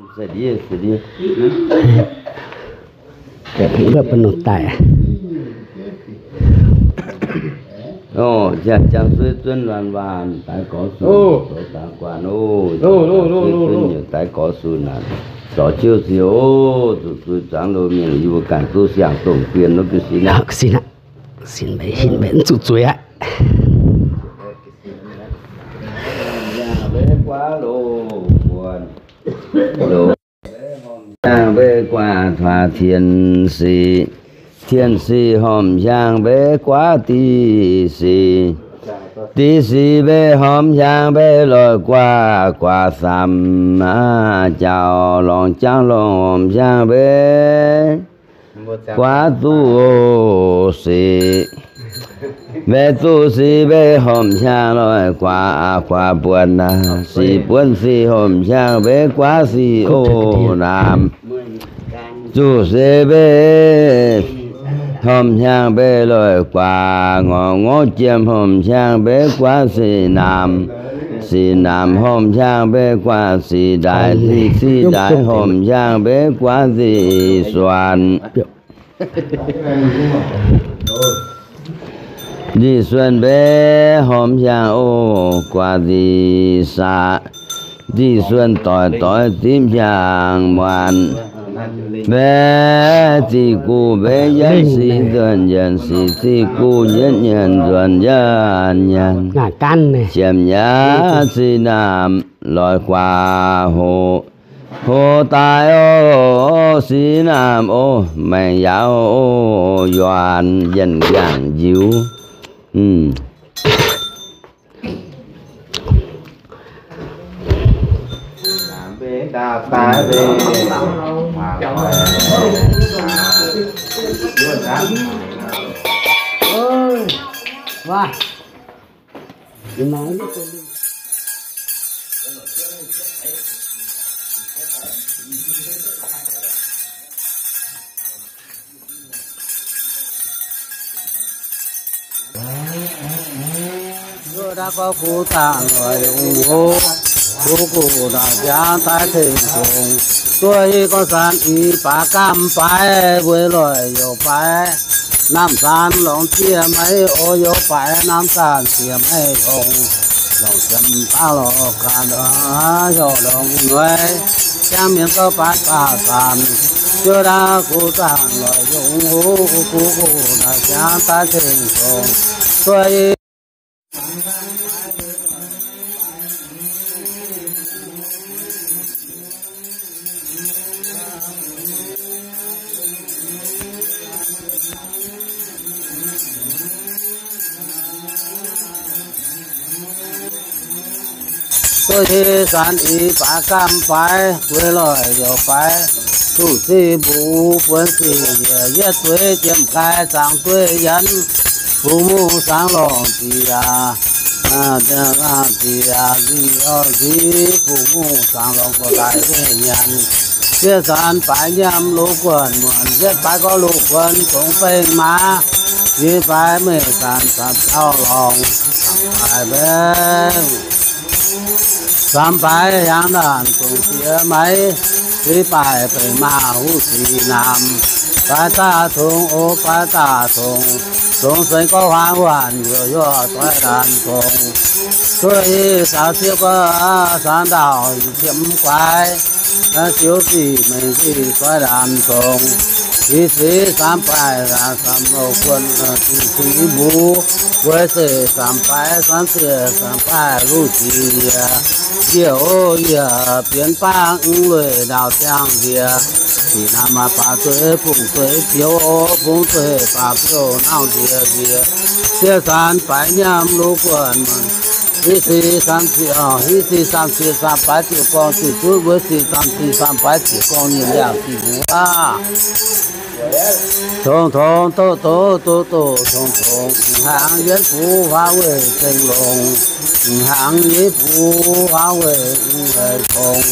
Mbuo bun nongc daaih. Jang suiv zuonv waanc waanc, daix gorx sun zoux dangx guanh oc. Jang suiv zuonv nyei daix gorx sun naaic, zorc jiouv ziouc oc, zuqc zuiz zuangx loz mienh yie mbuo ganh duqv siang-dongh bienh nor ga'sin aqv. Sin maiv zuqc zuiz aqv. Hormh hiaang mbeih guaax taaix tien sic, tien sic hormh hiaang mbeih guaax diqc sic, diqc sic mbeih hormh hiaang mbeih loic guaax, guaax samx jauv longc jangv longc hormh hiaang mbeih guaax duqv sic. Mbeih duqv sic mbeih hormh hiaang loic guaax, guaax buonc sic buonc sic hormh hiaang mbeih guaax sic oc. Naamh zuqc sic mbeih hormh hiaang mbeih loic guaax, ngorc ngorc jiem hormh hiaang mbeih guaax sic naamh, sic naamh hormh hiaang mbeih guaax sic ndaaic, sic ndaaic hormh hiaang mbeih guaax sic suonc. Nzih suonc mbeih hormh hiaang oc guaax nzih saqc, nzih suonc doic doix zipv hiaang muonc. Mbeih ziqc guv mbeih yienv sic nzuonx yienv sic, ziqc guv yienv nyanc nzuonx yienv nyanc. Ziepc nyeic sic naamh loic guaax hoqc, hoqc daaih oc sic naamh oc, maengc yaauv oc yuonc yienc yangh njiux. Zuov daaih gorngv kuv zaangc loic yungh hlo, kuv guv naaic jangx daaih tengx zongx. Zuov yie gorngv zanc i baac gamh baaix weic loic youc baaix, namh zanc longc jiex maiv oix youc baaix, namh zanc jiex maiv hongx, longc jiem baav lorh ganh heuc longc nuei, jangx mienh gauh baaix baac zanc. Zuov daaih kuv zaangc loic yungh hlo, kuv guv naaic jangx daaih tengx zongx. Zuov yie Zuov yie zanc i baaix gamh baaix, weic loic youc baaix, zuqc sic mbuo buonv sic yietc, yietv zueiz jiem gaaix zaangc dueiv yienv, bungx muqv zaangc lorngc diex, diex nzic, bungx muqv zaangc lorngc gorx daaih dueiv nyanc. Sieqv zanc baaix nyiemv loz guonc muonc, yietv baaix gorngv loz guonc zongx bengh maaz, yie baaix meih zanc zanc taux lorngc, baaix mbaengx. Samx baaix hiaangx naanc zongc diex maiv, feix baaih beic maah huv sic naamh. Baaix daaih tongx oc, baaix daaih tongx, zongx seix gorngv huaang waanc yuoqc yuoqc doix laanh zongx. Cuotv i saaux sieqv guoqv saaux ndaauh ziepc mv guaix, ziouv sic mengh sic doix laanh zongx. Feix seix samx baaih samx loz guonc, feix seix mbuo, weic seix samx baaix samx sieqv samx baaih luv sic yiec. Yie o yie bienx bangv lueic ndaauh ziangh nziex, sic naamh baac zueiz fungc zueiz fioux, fungc zueiz baac fioux nauv nziex nziex. Sieqv zanc baaix nyiemv loz guonc, hiv sic samx sic, hiv sic samx sic samx baaix ziouc gorngv zuqc zuqv, weic sic samx sic samx baaix ziouc gorngv ninh yangh sic mbuo aqv. Tongx tongx doqv doqv doqv doqv tongx tongx, hnaangx yietv buv huaav weih ceng longx, hnaangx yietv buv huaav weih ceng longx,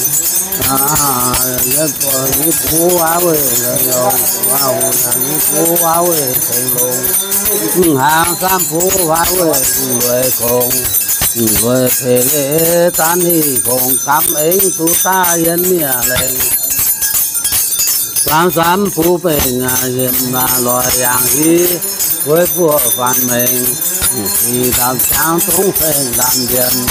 yietv buv huaav weih ceng longx, hnaangx yietv buv huaav weih ceng longx, hnaangx samv buv huaav weih lueic kongx. Weic peix leiz zaanv hih fongc gamv eng duqv daaih yiem miev lengh. Samx samx buv bengh yiemc loic yangh hiv, weic buoz faanx mengh, sic ndaamv-jangv dongv saeng ndaamv-mbienc,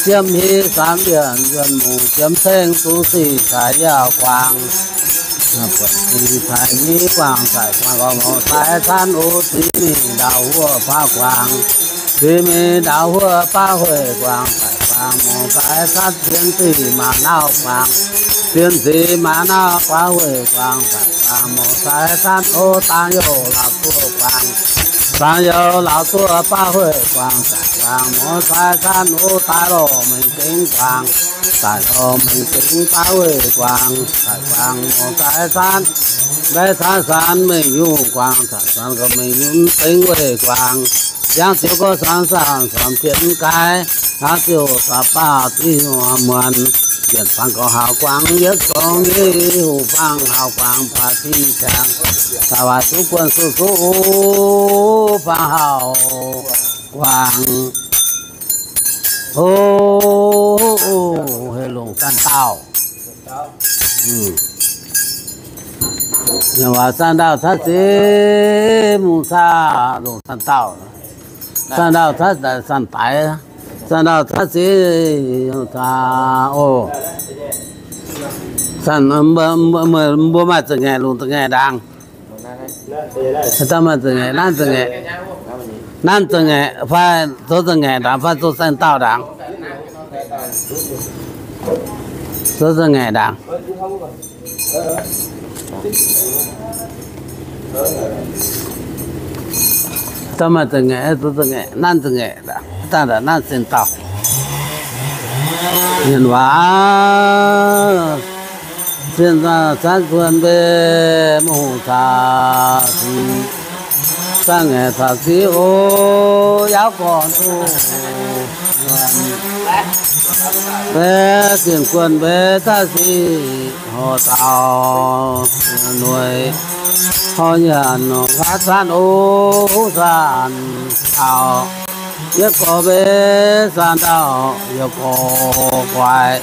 jiem hiv samx mbienc yuonh mungc jiem ceng duqv sic caaix yaac guangc. Buatc sic caaix nyiv guangc caaix guangc gorngv mouc caaix canv o, ziqc mingh ndaauv huoqv baav guangc. Ziqc mingh ndaauv huoqv baav hueic guangc caaix guangc mouc caaix canv zien ziqc maaz nauv guangc. Zien ziqc maaz nauv baav hueic guangc caaix guangc mouc caaix canv o, dangh youh laauh zuoqv guangc. Dangh youh laauh zuoqv baav hueic guangc caaix guangc mouc caaix canv o, daaih lorh mengh gengx guangc. Daaih lorh mengh gengx baav hueic guangc caaix guangc mouc caaix canv. Mbaeqv caaix sanx mengh nyungc guangc caaix sanx gorngv mengh nyungc dengv weih guangc. Yangh ziouc gorngv sanx sanx sanx pienx gaix, yangh ziouc da'baav diuh muonc, yietc fangx gorngv haux guangc yietc zorngv nyei, hoqc fangx haux guangc baac diuh ziangx. Da'waaic zuqv guon suqv zuqv fangx haux guangc. O, heh longc zanc dauh. Waac zanc dauh caqv zeiz mungh caqv longc zanc dauh. Zanc dauh caqv zanc daix, zanc dauh caqv zeiz caqv, o, zanc, mbuo maaih za'ngaeqc longc za'ngaeqc ndaangc. Dauh maaih za'ngaeqc, nanv za'ngaeqc, nanv za'ngaeqc fai zoux za'ngaeqc ndaangc fai zoux zanc dauh ndaangc. Zoux za'ngaeqc ndaangc. Dauh maaih za'ngaeqc, zoux za'ngaeqc, nanv za'ngaeqc, dangh nanv zanc dauh. Mienh waac, cien zanc guon mbe, mv hungh caax sic, za'ngaeqc caax sic o, yaauv gorn duqv mbe, cien guon mbe caax sic horh dauh, noic horh nyanc nor huaav zanc o, huv zanc dauh. Yie gorx mbe zanc dauh, yie gorx guaix,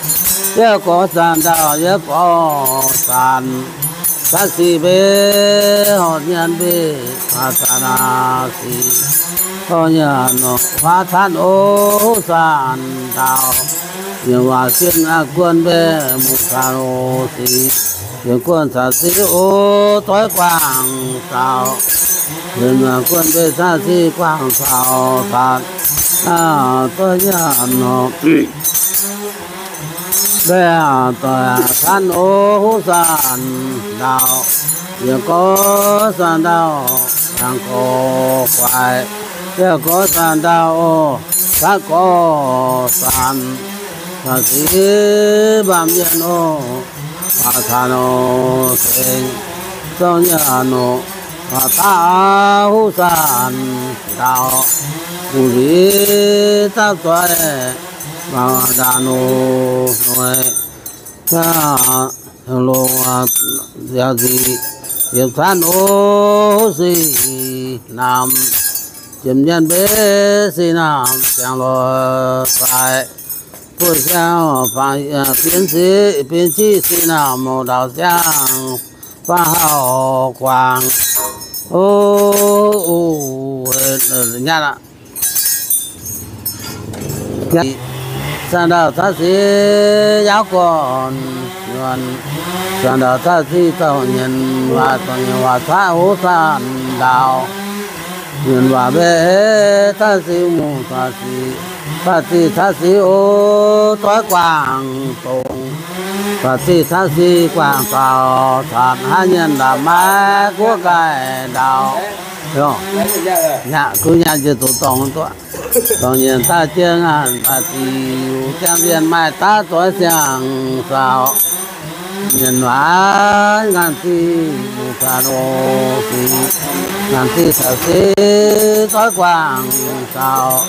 yie gorx zanc dauh, yie gorx zanc. Caqv sic mbe horh nyanc mbe, huaav zanc sic horh nyanc nor huaav zanc o, huv zanc dauh. Mienh waac cien guon mbe, mungh zanc o sic, cien guon caqv sic o, doix guangc zaux. Mienh waac guon mbe caqv sic guangc zaux zanc, doix nyanc nor. Mbe doix zanc o, huv zanc dauh. Yie gorx zanc dauh, yangh gorx guaix. Yie gorx zanc dauh o, zanc gorx zanc. Caqv sic mbaamh mienh o, huaav zanc o seng, zorqv nyanc nor, huaav daav huv zanc dauh. Mungh liuz zaapv zoih, mangc ndaangc nor noic, longc ziangx ziqc, yietc zanc o, sic naamh, jiem nyanc mbe sic naamh, ziangh loih faix, buoz siang fangx, bienx sic, bienx jiv sic naamh, mouc ndaauh siang fangx hauh guangc. O, nyanc aqv. Zanc ndaauh caqv sic yaauv gorn nyuonh, zanc ndaauh caqv sic zouh nyienx waac, zouh nyienx waac caqv huv zanc ndaauh. Nyienx waac mbe caqv sic mungh caqv sic, caqv sic caqv sic o, doix guangc dongc. Caqv sic caqv sic guangc zaux zanc, haaix nyienx ndaamv maiv guoqv gaih ndaauh. Yaac kuv nyaanh jiex zuqc dorngx duqv. Dorngx nyienx daaih jienv ngaanc baac ziux ziangh mienh maaih daav doix siang-zaux. Mienh waac ngaanc ziqv mungh caqv o sic, ngaanc ziqv caqv sic doix guangc zaux,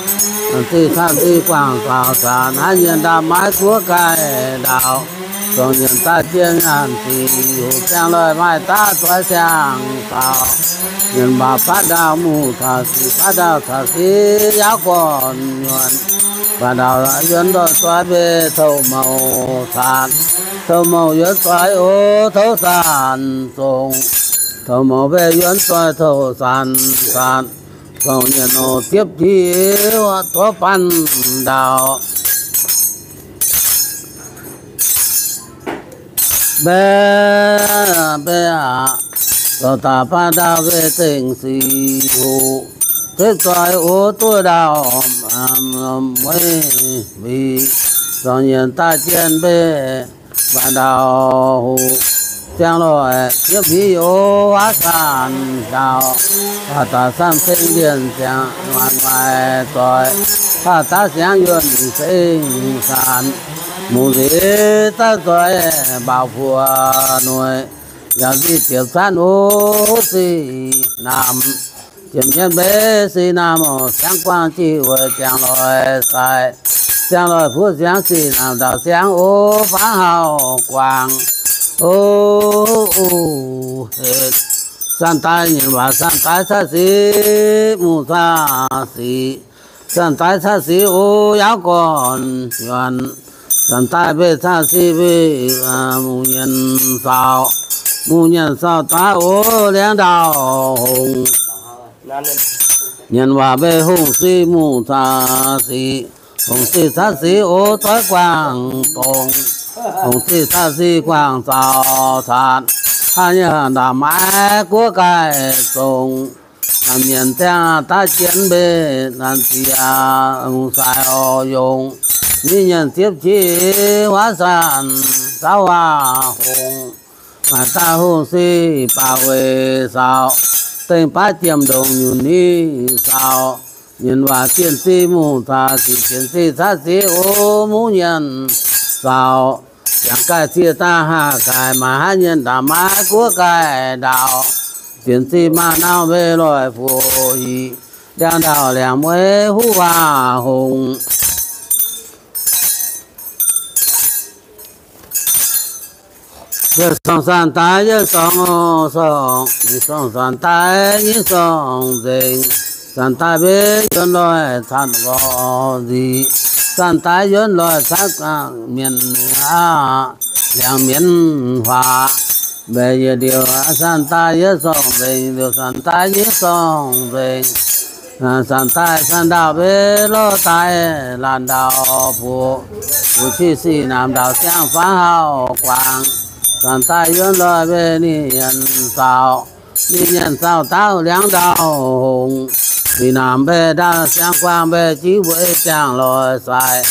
ngaanc ziqv caqv sic guangc zaux zanc, haaix nyienx ndaamv maiv guoqv gaih ndaauh. Dorngx nyienx daaih jienv ngaanc ziux ziangh loih maaih daav doix siang-zaux. Mienh waac baav ndaauh mungh caqv sic, baav ndaauh caqv sic yaauv gorn nyuonh. Baac ndau yuonx nzoih zoih mbeih touv mouc saanc, touv mouc yuonx zoih o touv saanc zongc, touv mouc mbeih yuonx zoih touv saanc saanc, zongc nyienc oc ziepv jiv zuov banh ndau. Mbeih, mbeih aqv, zoux daaih baav ndau mbeih zengc sic hoc, zepv zoih o duqv ndau mueiz mbic, zorngc nyienc daaih jien mbeih baac ndau hoc, ziangh loih fiev mbiv o huaav saanh ndau, baac daaih samv ceng ndienh ziangx maanc maaih zoih, baac daav siangx yuonh seng saanc, mungz nziex daav zoih mbaaux buoz noic, yaac nzih ziepc canv o sic naamh, ziepc nyeic mbeih sic naamh, siangx guangc jiex weic ziangh loih sai, ziangh loih puoqv siangx sic naamh ndau siangx o faanv hauh guangc o. Sanc daaih nyienc waac, sanc daaih caqv sic mungz caqv sic, sanc daaih caqv sic o yaauv gorn-yuonc, sanc daaih mbeih caqv sic mbeih mungz nyienc saauh, mungz nyienc saauh daaih o liangv ndau hongx. Nyienc waac mbeih hongx sic mungz caqv sic, hongx sic caqv sic o zoih guangc dongz, hongx sic caqv sic guangc zaux caatc, haav nyei ndaangc maaiz guoqv gaaih zongc. Naamh nyienc ziangh daav jien mbeih naanc ziex mungz sai oix yongc, nyic nyienc ziepv jiv huaav saanh zauv waac hongx, maaih daaih hongx sic baac weic saauh, dengh baav jiem ndongc nyunc nyic saauh, nyienc waac jien sic mungz caqv sic, jien sic caqv sic o mungz nyienc saauh, ziangx gaaih zieqv daaih haah gaaix, maaih haav nyei ndaangc maaiz guoqv gaaih ndau, jien sic maaih nauv mbeih loic fuqv yic, liangv ndau liangx mueiz huv waac hongx. Yietv sorngh sanc daaih yietv sorngh sorngh, nyic sorngh sanc daaih nyic sorngh nzengc. Sanc daaih mbeih yuonx loic canv gorx nzic, sanc daaih yuonx loic canv mienh aqv, liangx mienh huaax. Mbeih yietc liouh sanc daaih yietv sorngh nzengc, liouh sanc daaih nyic sorngh nzengc. Sanc daaih sanc ndau mbeih lorz daaih laanh ndau buoz, buoz ciqv sic naamh ndau siangv faanv hauh guangc. Sanc daaih yuonx loic mbeih nyic nyienc saauh, nyic nyienc saauh daaih liangv ndau hongx. Sic naamh mbeih ndau siangv guangc mbeih jiv weic ziangh loih sai,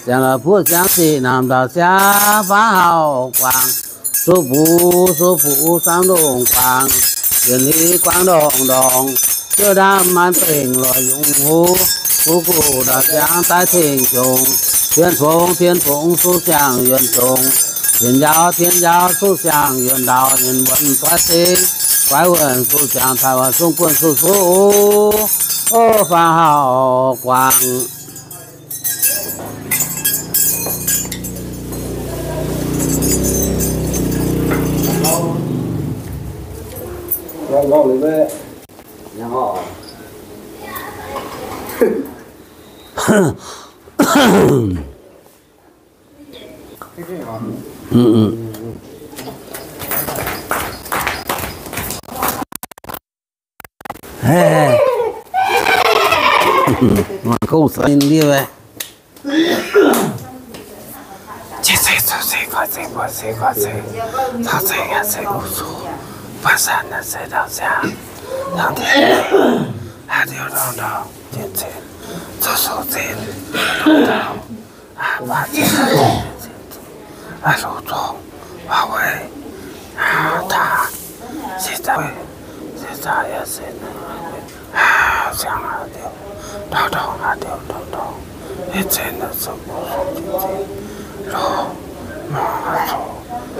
ziangh loih puoqv siangv sic naamh ndau siangv faanv hauh guangc. Suv buv suv buv saangv ndongh guangc, yienx hli guangc ndorngc ndorngc, zuov ndaamv maanc bengh loic yungz huv, kuv guv ndau siangv daaih tengx jongx, tien fongx tien fongx suv siang yuonh jongx, tien njaaux tien njaaux suv siang yuonh ndau, nyienx wuonh doix zingh, guaix wuonh suv siang taaih waac sung guonh suv suv o, o faanv hauh guangc. Mangc gong sai ndie.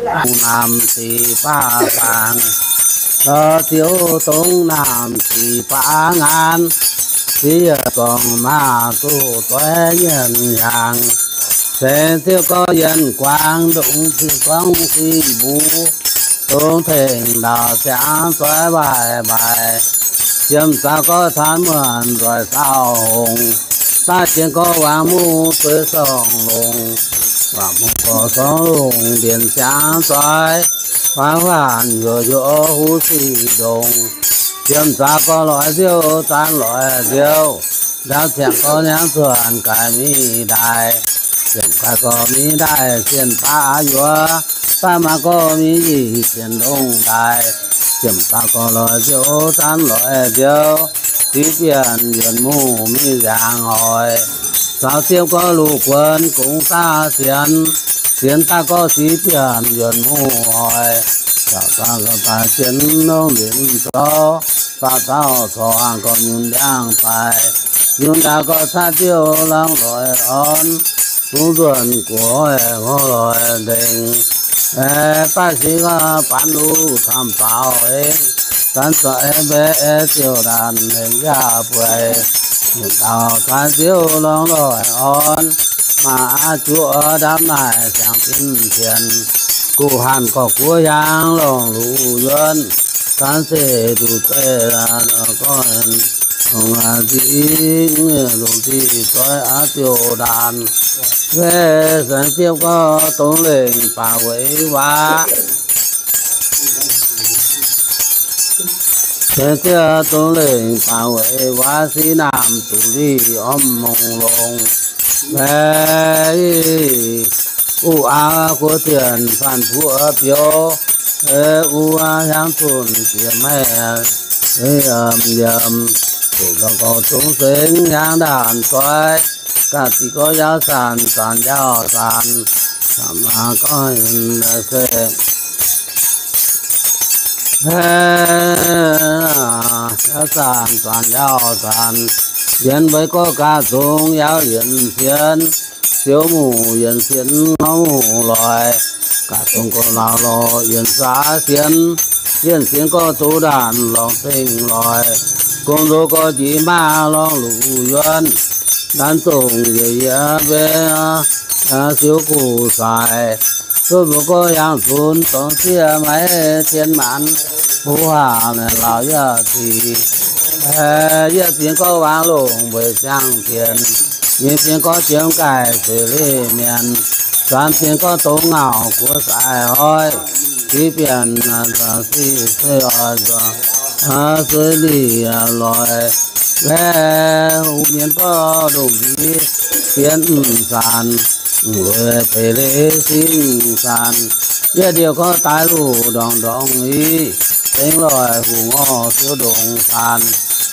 Naamh sic baav zaangc, lorz ziouc dongh naamh sic baav ngaanc. Sic yietc zorngc maah duqv doix nyienh hnyangx, seix ziouc gorx yienh guangc ndongc ziouc gorngv sic mbuo, dongh tengx ndau ziangx doix waaic mbaaix, jiem zaux gorx caan muonc nzoih saauh hongx. Daaih jienv gorx wangc mungh zueiz sorng longc, wangc mungh gorx sorng longc mbienc siangx zoih, huaang huaanh yuoqc yuoqc huv sic ndongc. Ziemx zaux gorx loic nziouv, zaanv loic nziouv, ndaamv ziangx gorx niangv zuonc gaaix mingh ndaaih. Ziemx gaaix gorx mingh ndaaih sienh baav yuoqc, daaih maaz gorx mingh njiec sienh longc ndaaih. Ziemx zaux gorx loic nziouv, zaanv loic nziouv, ziv bienh yuonc mungh mingh nziaangx hoic. Zaux ziepv gorx luqc guonx gongx daav sienx, sienx daaih gorx ziv bienh yuonc mungh hoic. Zaux daaih gorx daaih sienx longc linc zoux, faah zaux corc haangh gorx nyunc ndiangx daaih. Nyunc ndaauv gorx caaiv ziouv lorngx loic orn, bungx nzuonc guoqv hoic ngorc loic ndengc. Aeqv, baav singx gorx baanv luv camv faaux hengx, zanv zorc aeqv mbaeqv aeqv ziouc ndaanc hengx yaac bueix. Nyunc ndaauv caaiv ziouv lorngx loic orn, maaih aqv juov ndaamv naaic siangx bin tienx. Guv hanc gorx guov hiaangx longc luc yuonv, zanv zeiv nduqc zeiv gorx, longc nzih, longc nzih zoih aqv ziouc ndaanc. Mbaeqv saeng-ziepv gorx dongz lengc baac weic waac. Saeng-ziepv dongz lengc baac weic waac, siqv naamh zuqc liz orm mongh longx. Mbaeqv uv aqv guov dienc faanh puoqv bioux, uv aqv hiaangx zunh jiex maiv yiem, yiem, deic gorx gorx zungv sengx hiaangx ndaanc zoih, ga'zic gorx yaauv saanc, zaanc yaauv saanc, camv maac gorx se Yaauv zanc, zanc yaauv zanc, yienx mbeix gorx gaax zungx yaauv yienx sienx, siouv muc yienx sienx ngorv muc loic, gaax zungx gorx laauh lorh yienx saax sienx, yienx sienx gorx doz ndaanc lorngx dengh loic, gong nzox gorx njiec maaz lorngx luc yuonv, nanv zongc yiec yiec mbenc siouv guv saaix, zuov mbuo gorx yangh zunx dorngx siev maiv tien maanz, mbuo haah laauh yaac zic. Yie bienx gorx wangc longc weic siang bienh, nyeic bienx gorx jiem gaaih zueiz leiz mienh, zaanc bienx gorx dongx ngauc guoqv saaix hoic, ziv bienh sic sueih oix nzuonx, sueih lic loic, laeh huv mienh gorx ndongc nziv, bienx mv zanc, lueic peix leiz sin zanc. Yie ndie gorx daaih luc ndorngx ndorngx i, zengx loic huc ngorc siouv ndongc zanc.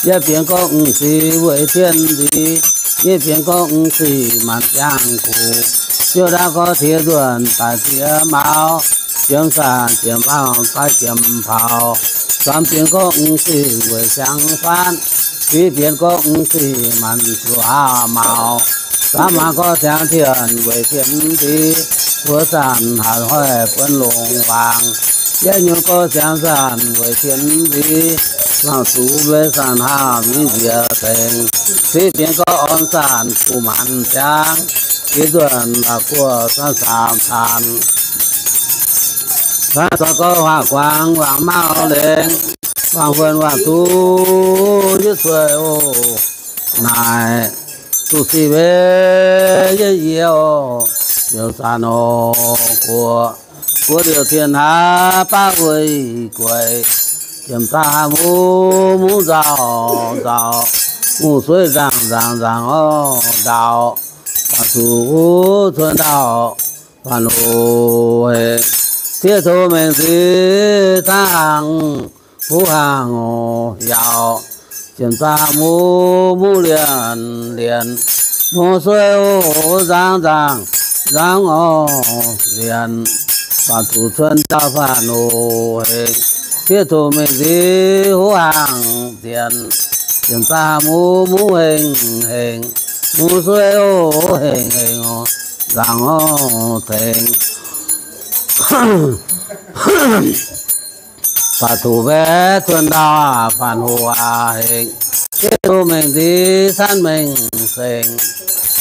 Yie bienx gorx mv zic weic tien nzic, yie bienx gorx mv zic maanc ziangh kuc, siouv ndaauv gorx tiex nzuonc daaih ziex maux, jiem zanc jiem maux daaih jiem paux. Zaanc bienx gorx mv zic weic siang faanv, ziv bienx gorx mv zic maanc zuqc haav maux. Zaanc maaz gorx siang tien weic tien nzic, wuov zanc haih hoic buonv longc wangc. Yie nyunc gorx siang zanc weic tien nzic, laangh zuqc mbuo zanc haah mingh nziex dengx. Ziv bienx gorx orn zanc kuh maanc ziangx, jiex nzuonc la'guoqv zanc saamx zanc. Zanc zorc gorx huaax guangc wangc mauv lengx, wangc huonc wangc duqv yietv sueih oc. Naaic duqv sic mbe yietv yie oc. Youc zanc oc guoqv, guoqv liouc tien haav baav wuov gueix, jiem zaah mungv mungv nzauh nzauh, mungv sueiv nzaangc nzaangc nzaangc oc ndaauh, baac zuqc cuotv ndaauh faanh oc hengx, sieqv tov mengh nziex dangh huv hangh oc yaauc, jiem zaah mungv mungv lienh lienh, mungv sueiv oc nzaangc nzaangc nzaangc oc lienh, baac zuqc cuotv ndaauh faanh oc hengx, sieqv tov mengh nziex huv hangh nzienx, jiem zaah mungv mungv hengx hengx, mungv sueiv oc hengx hengx oc nzaangc oc tengx. Baac zuqc mbaeqv cuotv ndaauh aac faanh hoc aac hengx, sieqv tov mengh nziex canv mengh sengx,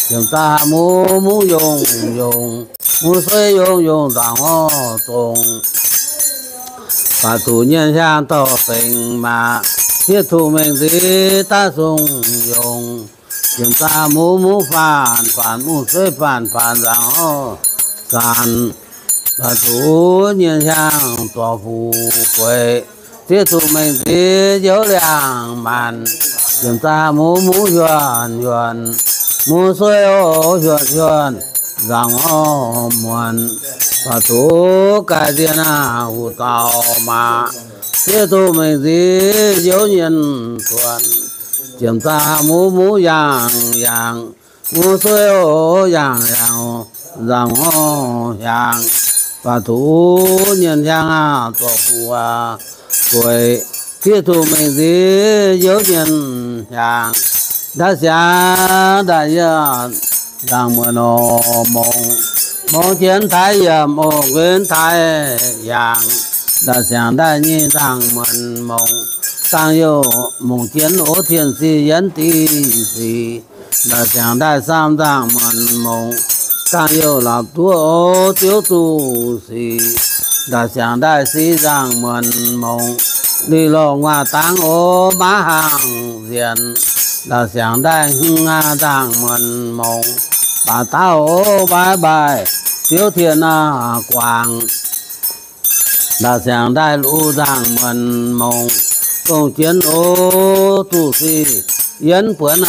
jiem zaah mungv mungv yongh yongh, mungv sueiv yongh yongh nzaangc oc zongx. Baac zuqc nyienh hiaang dorh zengx maah, sieqv tov mengh nziex daav zong yongh, Jiem zaah muv muv faanv, faanv muv sueiv faanv, faanv nzaangc orv zanc, baac zuqc nyienh hiaangx zorc fuqv gueix. Zieqv zuqc mengh ziex njoux liangx maanc, jiem zaah muv muv hiuonh hiuonh, muv sueiv orv hiuonh hiuonh, nzaangc orv muonc, baac zuqc gaaih nziex naaiv huv zaux maah. Zieqv zuqc mengh ziex njoux nyienh tuonc, jiem zaah muv muv yaangh yaangh, muv sueiv orv yaangh yaangh, nzaangc orv hiaangx, baac zuqc nyienh hiaangx aqv zorc fuqv gueix. Zieqv zuqc mengh ziex njoux nyienh hiaangx, ndaaih siangx ndaaih yietv nzaangc muonc orv mongx, mongx jienv taaix yiemc orv nquenx taaix yaangh, ndaaih siangx ndaaih nyeic nzaangc muonc mongx, dangh youh mongx jienv orv tien sic yienv diqv sic. Ndaaih siangx ndaaih saam nzaangc muonc mongx, dangh youh laapc duqv orv ziouv zuqc sic. Ndaaih siangx ndaaih si nzaangc muonc mongx, li lorh nguaaz dangv orv maiv hangx nzienx. Ndaaih siangx ndaaih hmz nzaangc muonc mongx, baac dauh orv mbaaix mbaaix ziouv tien guangc. Ndaaih siangx ndaaih luv nzaangc muonc mongx, dongh jienv orv zuqc sic yienv buonv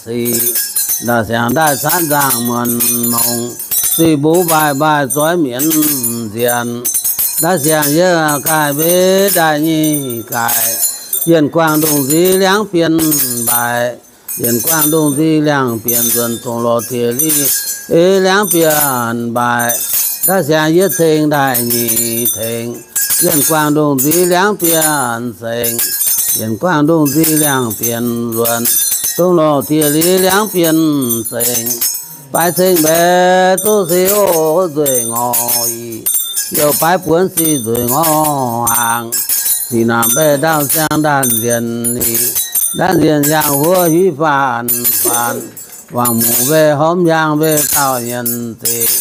sic. Ndaaih siangx ndaaih caatv nzaangc muonc mongx, sic mbuo mbaaix mbaaix zoix mienv nzienx. Ndaaih siangx yietv gaaih mbev ndaaih nyic gaaih, yienh guangc ndongc nziv liangv bienh mbaaix. Yienh guangc ndongc nziv liangv bienh nzuonx, dongh lorh tiex li ei liangv bienh mbaaix. Ndaaih siangx yietv tengx ndaaih nyic tengx, yienh guangc ndongc nziv liangv bienh sengx. Yienh guangc ndongc nziv liangv bienh nzuonx, dongh lorh tiex li liangv bienh sengx. Baaix ceng mbaeqc duqv sic oc nzueic ngorc ih, youh baaix buonv sic nzueic ngorc hnaangx. Sic naamh mbaeqc ndaauv siang ndaanh nzienh ih, ndaanh nzienh hiaangx huov hiv faanx faanx. Wangc muc mbaeqc hormx hiaangx mbaeqc dauh nyienz zeiz,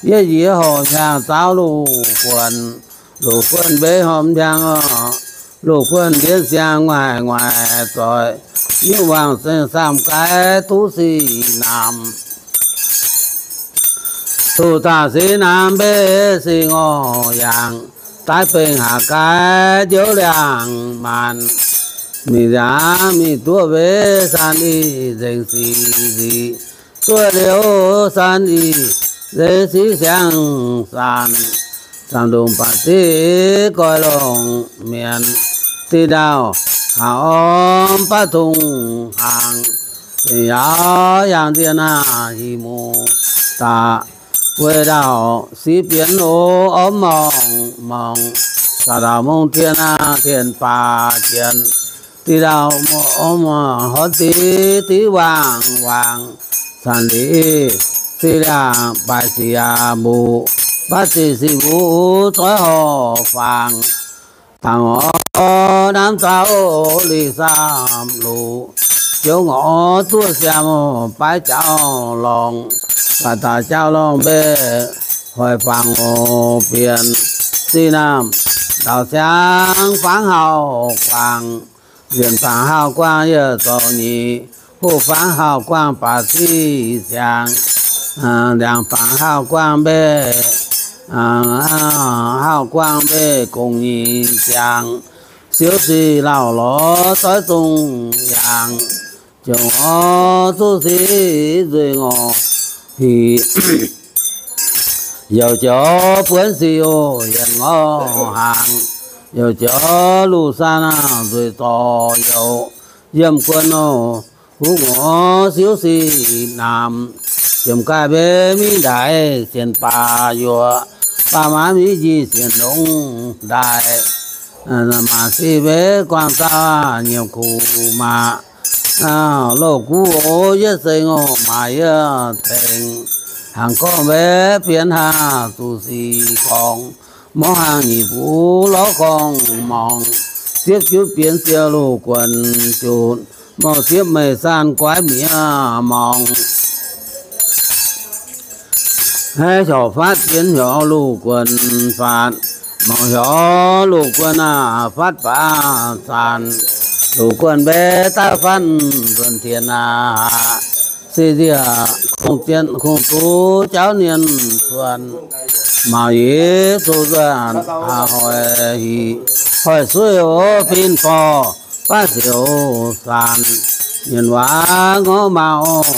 yie njiec horpc hiaangx zaaux loz-guonh. Loz-guonh mbaeqc horpc hiaangx oc, loz-guonh mbienv siang-nguaaic nguaaic zoih, nyungc wangc seng saamh gaix duqv sic naamh. Duqv daaih sic naamh mbaeqc sic ngorc yaangh, daaih bengh haac gaix njoux liangh maanc. Mingh nziaamv mingh duqv mbaeqc san ih nzengc sic nzic, duqv liuz san ih nzengc sic siang-saanc. Zaangc ndongc baac div goix longc mienc, diqc ndaauh haac ormv baav tongx hnaangx. Bingx yaauv yangh ndiev naaiv hih muc daaih, weih ndaauh sic bienx oc ormv morngh morngh. Zaangc ndaauh mungv tien naaiv tien baac jienx, diqc ndaauh ormv horn diqv diqv waangc waangc. Zanc liz sic liangh baaix sic yaac mbuqc, baav sic sic mbuqc zoix horqc fangx. Dangc orv namv zaux liz saamv luc, ziouv ngorc duqv siaam baaix jauv lorngh. Baaix daaih jauv lorngh mbaeqc hoic fangx oc bienx. Sic naamh ndaauh siang fangx hauh guangc, nzienh fangx hauh guangc yietc zoux nyic, hoh fangx hauh guangc baac sic siang, ndiangx fangx hauh guangc mbaeqc, hauh guangc mbaeqc gong nyic siang. Siouv sic lauh lorz doiv zong yaangh, jongc orv zuqv sic nzueic ngorc hic. Youc jiex buonv sic oc yienc ngorc hnaangx, youc jiex luv san nzueic zorc youc. Yiem guon oc, huv ngorc siouv sic naamh, jiem gaaih mbenc mingh ndaix sienx baac yuoqc, baac maiv mingh njiec sienx longx ndaaih. Maac sic mbenc guangc dauh nyiemc kuv maac, loz-guv oc yietv seng oc maac yietv tengx. Hnaangx gorngv mbenc bienx haac zuqc sic gorngv, morv hnaangx nyic bux lorz gorngv morngh. Ziepv jutv bienx siou loz-guonh jutc, morh ziepv meih san guaiv miev morngh. Haaix hiorc fatv bienx hiorc loz-guonh fatv, morngh hiorc loz-guonh aac fatv baac zanc. Loz-guonh mbenc daaih fatv nzuonx tien aac, Deix nziec kungx duqv jauv nienh cuonx, maux yiz zuqc nzuonx haaix hoic hic, hoic suiv o fin borh baav siouc saanc, mienh waac ngorc maauh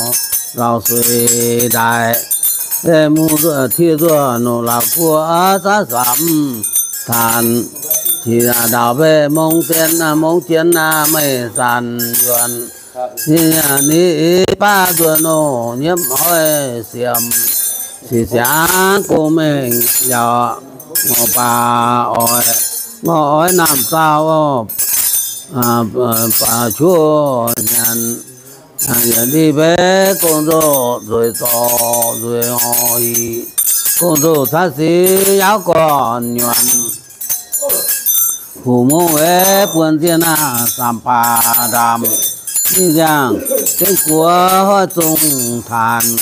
lauh suix ndaaix, mungh tiev nzuoqc nouh lauh guoqv zaav samx taanc, qiex ndaauh mbaeqc mong jien, mong jien meih zanc yuonc, ninh baav nzuonx nouh nyiemv hoic siemx, sic siangx gong mengh yaac ngorc baac oix, ngorc oix naamh zaauh baac quov nyanc, yietc ndih mbaeqc gong-zoh nzueic zorc nzueic orv i, gong-zoh caqv sic yaauv gorn nyuonh, hoc mongh mbaeqc buonc zienh aac, samx baac ndaamv, ninh ziangh jienv guoqv hoic zong taanc,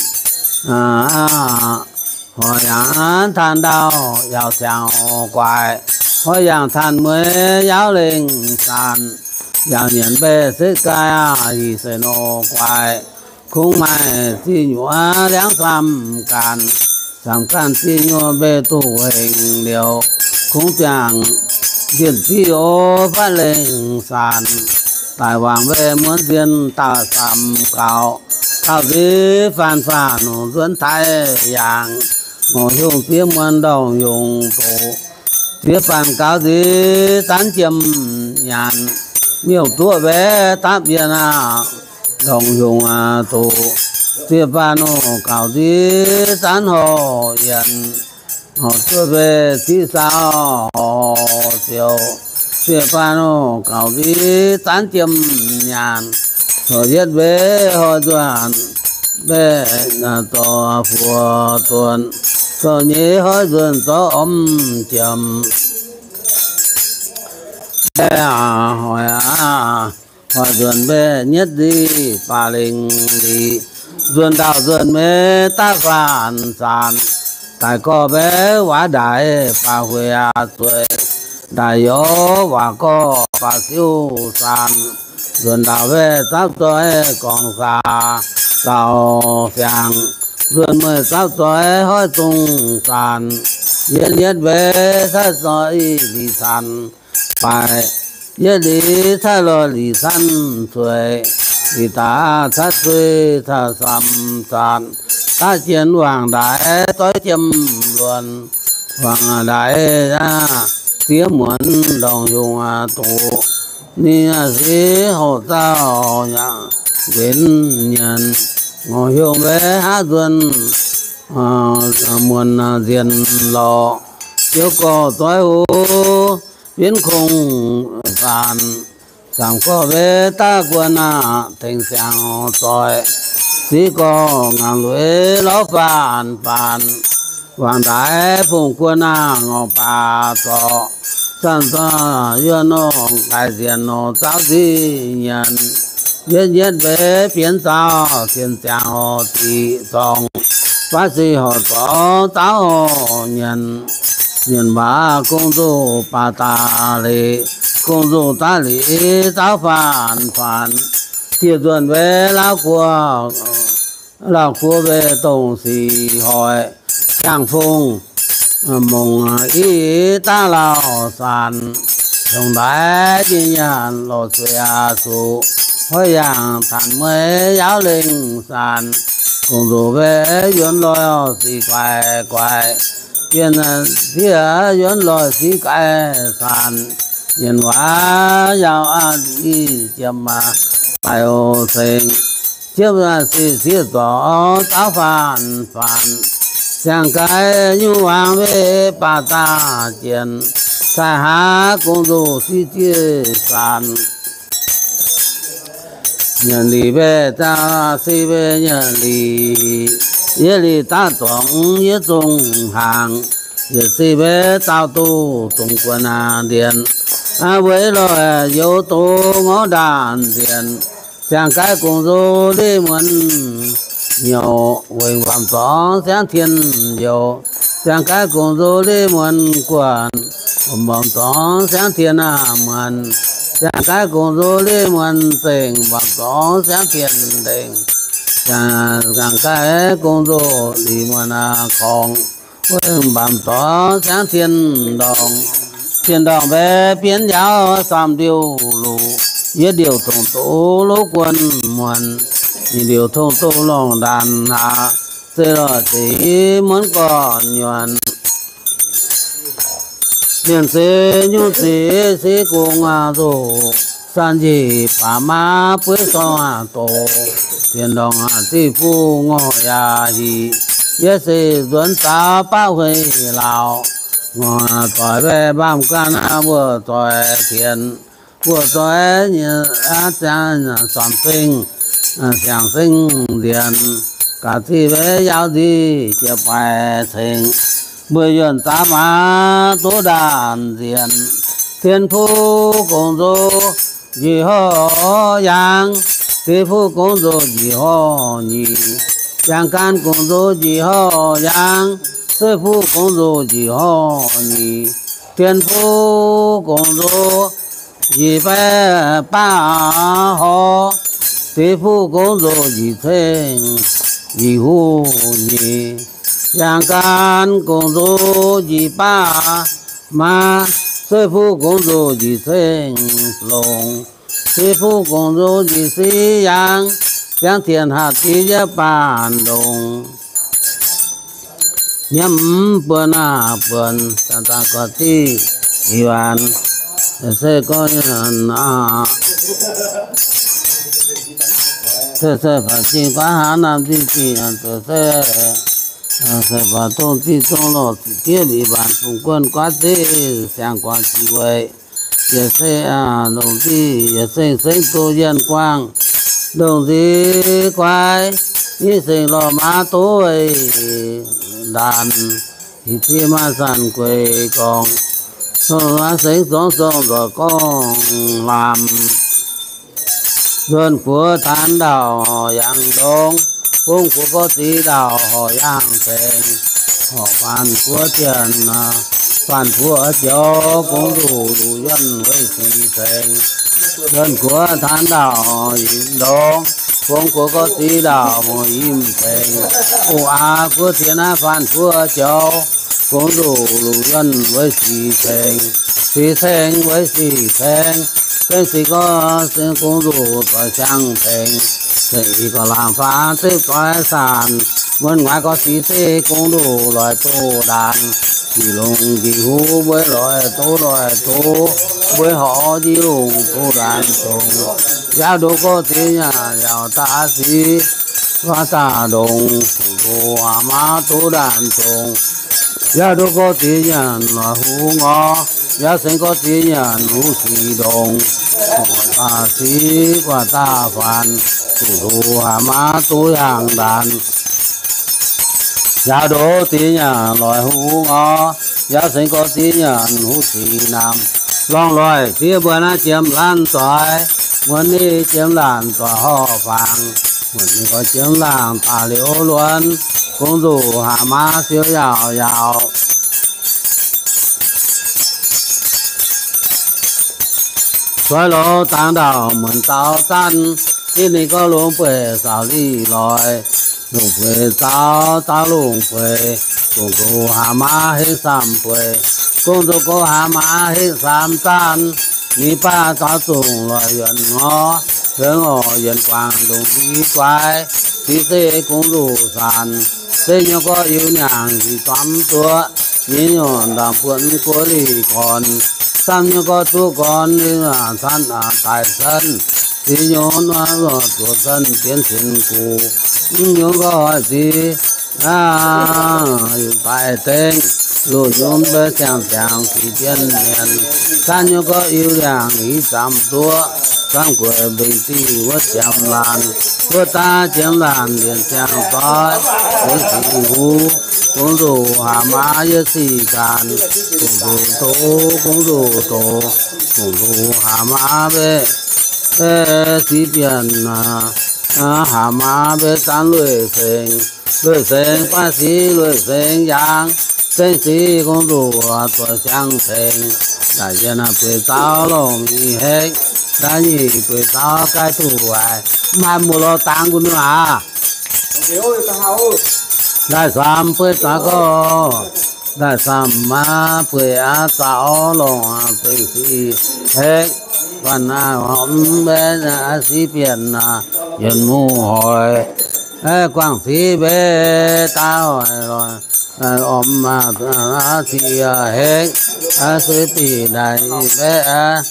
hoic yangh taanc ndau yaauc ziangx guaix, hoic yangh taanc mueiz yaauv lengh saanc, yaauc nyienc mbaeqc setv gaaih aac, hih se nor guaix, kungx maaih ziex nyuoqc liangv samx ganh, samx ganh ziex nyuoqc mbaeqc duqv hengx liouc, kungx ziangh nzienh ziqv o fatv lengh saanc, daaih wangc mbaeqc muonz nzienh daaih samx gaux, gaux nziex faanv faanv nzuonx taaih yangh, ngorc hiuv ziex muonz ndorngh yungz doqc, ziex faanv gaux nziex zanv jiem nyanc, miuc-duqv mbaeqc dapv yienh aac, ndorngh yungz aac doqc, ziex faanv gaux nziex zanv horh yienh, horh duqv mbaeqc ziqv saau horh siouc, ziex faanv gaux nziex zanv jiem nyanc, corc yietv mbaeqc horh nzuonx mbaeqc zorc fuoqv duonx, corc nyeic hoic nzuonx zorc ormv jiem. Mbaeqc hoic aac, hoic nzuonx mbaeqc nyietv nzic baac lengh lic, nzuonx ndau nzuonx meix daav faanv zanc, daaih gorx mbaeqc waac ndaix baac huic aac zueiz, ndaaih youz waac gorx baac siouv saanc, nzuonx ndau mbaeqc zapv zoi gorngv saax dauh siangx, nzuonx meih zapv zoi hoic zong saanc, yietv yietv mbaeqc caiv zoi lic saanc, baaix yietv lic caiv lorh lic sanv cueix, lic daaih caiv cueix caiv samx zanc, daav jien wangc ndaix doiv jiem luonc, wangc ndaix ziex muonz ndorngh yungz doqc, ninh sic hoqc zauh nquenx nyienx, ngorc hiuv mbaeqc haav nzuonx muonz nzienh lorqc, ziouc gorx zoix hoc bienv kongx faanc, zaangc gorx mbaeqc daav guon aac, tengx siangx zoih, siqv gorx ngaangc lueiz lorz faanc faanc, wangc ndaix fongc guon aac, ngorc baac zorc, zanc zorc yuonh nor, gaaix nzienh nor, zaauv nzic nyienx, yietv yietv mbaeqc bienv zaauh, zienh ziangx horc diqc zorngh, baav sic horc zorngh, zaauv horc nyienx, nyienx mbaac gong-nzung baac daaih lic, gong-nzung daaih lic, zaauv faanc faanc, dieh nzuonx mbaeqc laauv guoqv, laauv guoqv mbaeqc dongh sic hoic, ziangh fongc mongc i daav lauh saanc, longc ndaix jiex nyanc lorz suiv aac zuqc, hoic yangh taanc mueiz yaauv lengh saanc, gong-nzung mbaeqc yuonx loih sic guaix guaix, bienh sieqv yuonx loih sic gaix saanc, mienh waac yaac a'ih jiem aac, daic oc ceng, ziepv sic sieqv zorc zaauv faanc faanc, siang-gaix nyungc waangc mbaeqc baac daaih jienh, cai haav gong-nzung siqv zieqv saanc, nyanc lic mbaeqc zaauh siqv mbaeqc nyanc lic, yietv lic daav zorngx yietv zongh hnaangx, yietc siqv mbaeqc zaauh duqv dongh guon aac ndienx, weic loih youz doz ngorv ndaanh ndienx, siang-gaix gong-nzung ndeic muonz nyouc, wengh mbamv zorngx siangv tien youz, siang-gaix gong-nzung ndeic muonz guanh, mbamv zorngx siangv tien aac muonz, siang-gaix gong-nzung ndeic muonz zengc, mbamv zorngx siangv tien ndengc, Ziangh ga'naaiv gong-nzou lic muonc korngx, wuov mbaamc dorngx ziangv cien-ndorngh. Cien-ndorngh mbaeqv bienv njaaux samh ndiuh luc, yietv ndiuh tongx doqc lov guon muonc, nyic ndiuh tongx doqc longh ndaanx haac, zeiv lorh deix muonv gorn nyuonh. Mienh se nyungc zic siqv gong nzoqc, san njiec baac maav bueiv sorng doqc, cien-ndorngh ziqv fuqv ngorc yaac hic, yietv se nzuonx zaux baqv hueix laauc, ngorc doic mbaeqv mbaamv gaanv wuov zoih tienx, wuov zoih nyei ziangh samx zengv, siang-zengv nzienx, ga'ziqv mbaeqv yaauv nziqv jiex baix cengx, mbuo yuonh zaav maaz duqv ndaanh nzienx. Tien fuqv gong-nzou njiec horv yaangh, deix fuqv gong-nzou njiec horv nyic, yaangh gaanv gong-nzou njiec horv yaangh, zeiv fuqv gong-nzou njiec horv nyic, tien fuqv gong-nzou njiec baeqv baav horv, deix fuqv gong-nzou njiec ceng njiec huv nyic, yaangh gaanv gong-nzou njiec baav maav, zeiv fuqv gong-nzou njiec ceng longx, deix fuqv gong-nzou njiec siqv yaangh, ziangv cien haac div yietv baanh ndongc. Nyiemv buonc aac buonc, zanc-zanc gorx diqv i waanc, se gorngv se se baac zingh guaav hnangv naamh zingh zingh, se se baac dongh zingh dongh lorh ziqc diev mbic mbaanc fungx guon guaav zeiv siang guangc ziqc weic, yietc se longc zingh yietc seng sengv doz yienh guangc, ndongc nziex guai, nyiv seng lorh maaz doz weih ndaanc, i ziex maaih zanc gueix gorngc, maav sengv zorngv zorng nzoih gorngv lamh. Yuonh guoqv taanx ndauh horc yangh ndongx, Fong guoqv gorx ziex ndauh horc yangh cengx, horc faanx guoqv jienh, faanx guoqv joux, gong nzuqc luc yuonh weic sic cengx. Yuonh guoqv taanx ndauh horc yangh ndongx, Fong guoqv gorx ziex ndauh horc yimh cengx. O aa guoqv ziex naaiv faanx guoqv joux, gong nzuqc luc yuonh weic sic cengx. Sic cengx weic sic cengx, cengx sic gorx ziex gong nzuqc doix siang cengx. Cengx i gorx laangz faanx zeiv doix sanc, muonz ngaix gorx sic zeiv gong nzuqc loic doz ndaanc. Njiec longx njiec huv mbuo loic doz loic doz, mbuo horc njiec longx doz ndaanc dongz. Yaauv ndoqv gorx ziex nyaanh yaauc daaih sic, waac daaih ndongx, fungc doz aav maaz doz ndaanc dongz. Yaauv ndoqv gorx ziex nyaanh loic huv ngorc, yaauv sengx gorx ziex nyaanh huv sic ndongx. Waac daaih sic, waac daaih faanx, fungc doz aav maaz doz yangh ndaanc. Yaauv ndoqv ziex nyaanh loic huv ngorc, yaauv sengx gorx ziex nyaanh huv sic namx. Lorngh loic ziex mbuo naaiv jiem laanh zoih, muonz ninh jiem laanh zoih horh fangx, muonz ninh gorx jiem laanh daaih liuz luonx, gong nzuqc aav maaz siou yaauc yaauc. Zoih loz dangx ndauh muonz zaux zanv, zinh ninh gorx longx bueix zaux lic loic. Longx bueix zaux, zaux longx bueix, gong nzuqc aav maaz hengv samv bueix, gong nzuqc gorx aav maaz hengv samv zanv. Ninh baav zaux zongc loic yuonc ngorc, yuonc ngorc yienx guangc ndongc nzic guaix, sic se gong nzuqc sanc. Se nyungc gorx yiu niangx hic zuamv duoqv, nyei nyungc ndaamv buonc guoqv lic gorn, samv nyungc gorx duqv gorn, caan daic senv, sic nyungc duoqv senv bienv sienx gux, mv nyungc gorx hoic sic daic dengv, luoqc nyungc mbuo siang-ziangx sic bienv mienh, caan nyungc gorx yiu liangx hic zuamv duoqv, samv gueix mbengx diuh wuov jiem laanh, wuov daav jiem laanh lienc siang-zoih, weic sic huv, gong nzuqc aav maaz yietc sic gaanc, gong nzuqc doz, gong nzuqc doz, gong nzuqc aav maaz mbe sic bienv, aav maaz mbe zanv lueic sengx, lueic sengx baav sic lueic sengx yaangh, zengv sic gong nzuqc doic siang cengx. Da'yietv bueix zaux longc mingh hekv, da'nyeic bueix zaux gaaih duqv haic. Mv haih muoz-loz dangx gu'nyuoz aac. Daaih samx bueix zaqc gorx, daaih samx maa bueix aqv, zaux longc zengc sic hekv, guanh naaiv horpc mv mbenc aqv, siqv bienh aqv, yuonx muv hoic, guangc siqv mbenc daaih hoic loic, orm aqv, siqv hekv, suiv bienh daaih i mbenc aqv,